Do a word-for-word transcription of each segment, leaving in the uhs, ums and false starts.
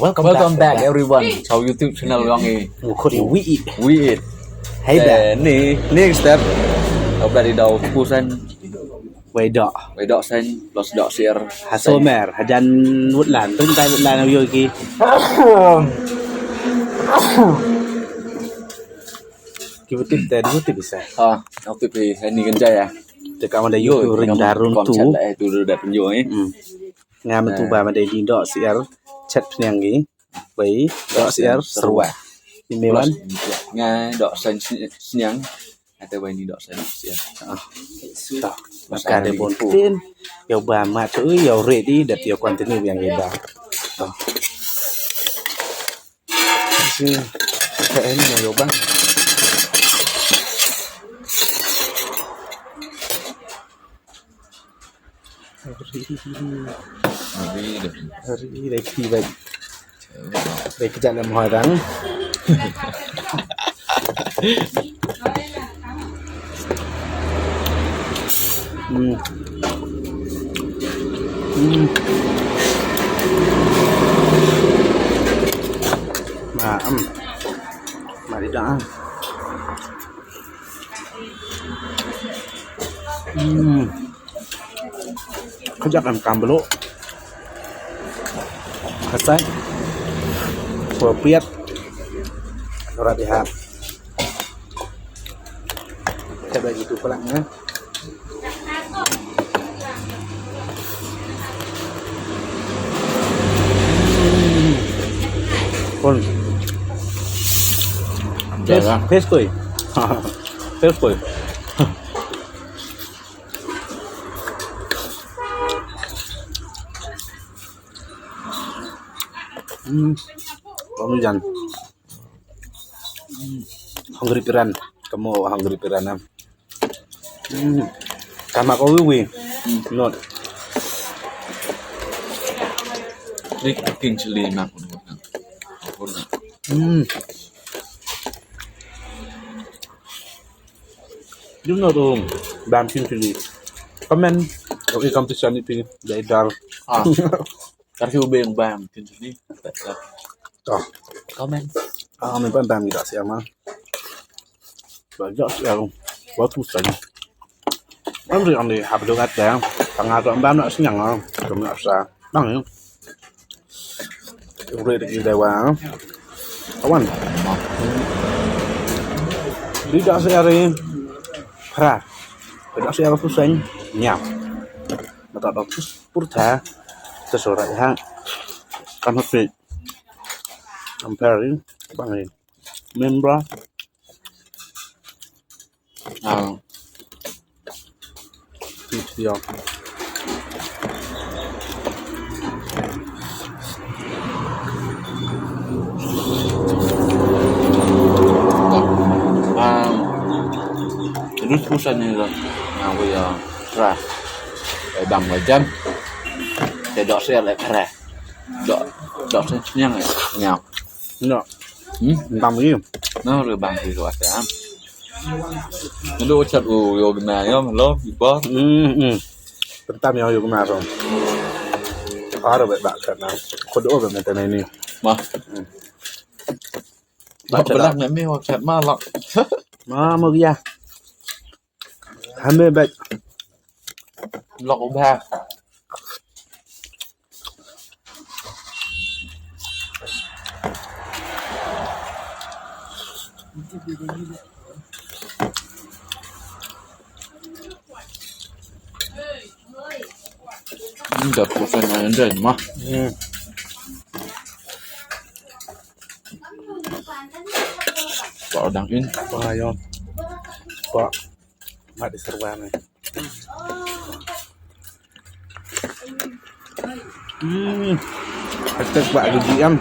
Welcome Welcome back, back, everyone. Chau YouTube channel yong i. Mukut i wi i. Wi i. Hey, back. Ni, next step. Au bad i dau pusan. Wei dok. Wei dok sen, plus dok sir. Hasomer, hajan wutlan, ring tai wutlan au yoki. Ki butip te, butip bisa. Ha, au tip hi, ni kan jaya. Te ka mada yoki ring darum tu. Chat la eh tu dah penyo eh. Hmm. Nga mentu ba mada di dok sir, chat pnyang gi. Wei dok sir serwa. Ni mewan. Nga dok sen snyang. Ate wei ni dok sen sir. Ah. Maka de bon tin. Yo ba ma tu yo ready dat yo continue yang ida. Ka en mo yo ba. Hari deh. Hari deh ki bai. Deh ki jalan mo dang. Hmm. Hmm. Ma em. Mari dah. Hmm. Kejap kan kam beluk. Kasai. Kuah piat. Norat diha. Kita bagi tu pelak ya. Pun. Best, best koi. Best koi. Hmm. Bang hujan. Hmm. Hungry piran. Kamu hungry piran am. Hmm. Kama ko wiwi. Hmm. Not. Ni king chili mak. Hmm. You know tu bam king chili. Comment. Okay, competition ni pi dari dar. Ah. Kasi ube bam king chili. Oh. Comment. Ah, mi pan bam kita siapa? Bajak siapa? Waktu saja. Kan ri andi hab dungat dah. Tengah tu bam nak senyang ah. Cuma nak sa. Bang ya. Ure de ki dewa. Awan. Di da se are. Pra. Di da se are tu sen. Nyam. Mata da pus purta. Te sura ha. Kan hot pe. Amperi. Bang ni. Membra. Ah. Tip siap. Um, terus pusat ni lah. Nah, aku ya keras. Eh, bang macam. Saya dok saya lah keras. Dok, dok saya senyang ya. Senyang. Nyo. Hmm? Tam lagi. Nah, udah bang di luar ya. Ndu chat u yo gna yo lo iba. Hmm, hmm. Pentam yo yo gna so. Aro bet bak chat na. Kodo bet mete ni. Mah. Hmm. Bak chat. Belah me me wa chat ma lak. Ma mo ya. Hame bet. Lak ubha. Ini dah pusing aja deh, mah. Hmm. Pak Odang in. Pak Ayo. Pak. Mat di serban ni. Hmm. Atek bak gigi am.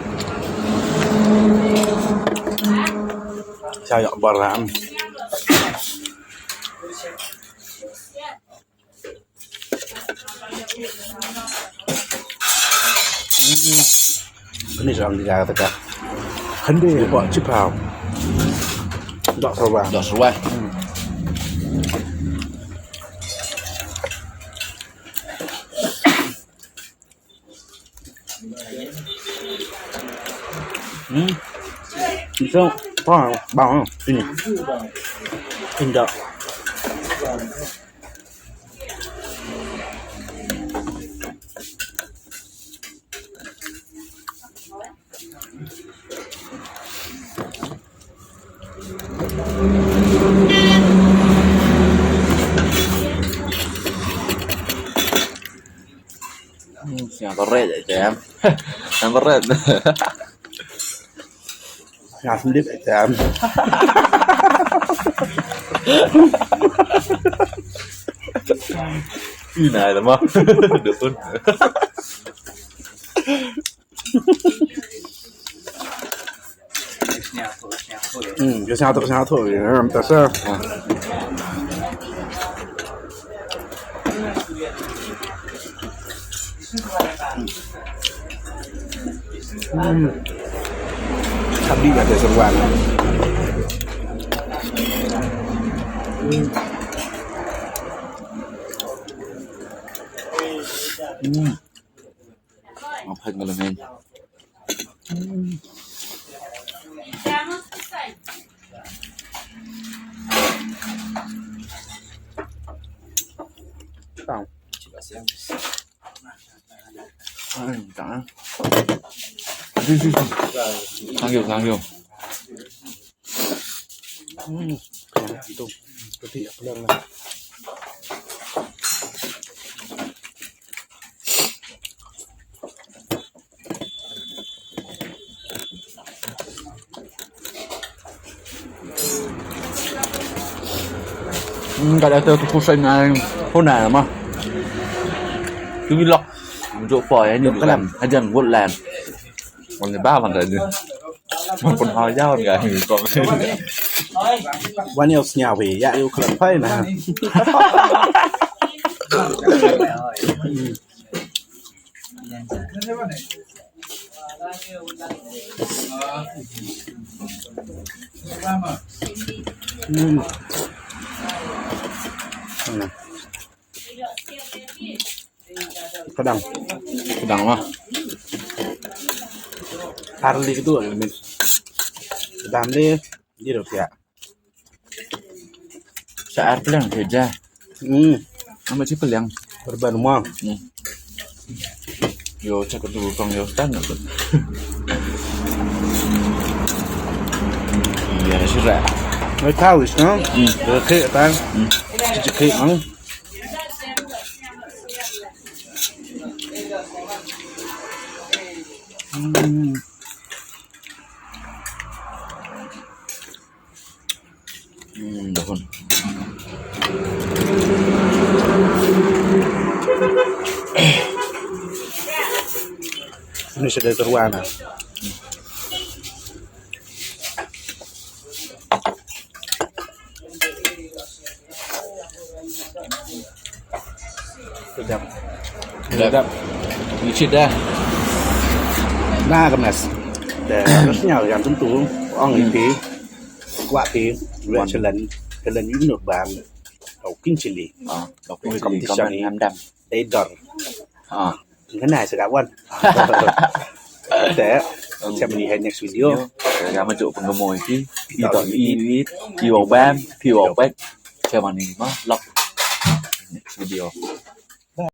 Sa ïa bar ram. Ini seorang dia kata. Hende ba chipau. Dok serwa. Dok serwa. Hmm. Itu apa? Bang, sini. Indah. Hmm, siang tore je, Jam. Siang tore. Siang sendiri, Jam. Ina, dah mah. Dukun. Hmm, dia satu, satu. Ya, minta sa. Hmm. Tapi ada seruan. Hmm. Hmm. Makan kalau main. Tang. Ai, tang. Thank you, thank you. Hmm, itu. Tapi apa yang Hmm, ka da tu ku sai nai. Huna ma. Tu vlog. Jok po ya ni kan. Hajan woodland. Wan ni ba ban da ni. Wan pun ha ya wan ga ni ko. Wan yo snya we ya yo khlak pai na. Hmm. Kadang. Kadang mah. Harli itu, kadang ni, ni rupiah. Sa ar plyang ke ja. Hmm. Ama chi plyang. Berban mo. Hmm. Yo, chak tu kong yo tan. Ya, sira. Mai tau is, no? Hmm. Oke, tan. Hmm. Oke, mang. Hmm. Hmm, dah pun. Ini sudah terwana. Sedap. Sedap. Sedap. Ini cheat dah. Nah, kemas. Dah, harusnya yang tentu. Ong iti. Kwah ti, wan challenge, challenge ïa u ban. Tau king chili. Ah, tau king chili, competition ni. Ngam dam. Dei dor. Ah. Ngan ai sa ka wan. Te, sa mani hai next video. Ka ma ju pun kamo iti. Ito i, i, i wa bam, i wa bam. Sa mani ma, lok. Next video.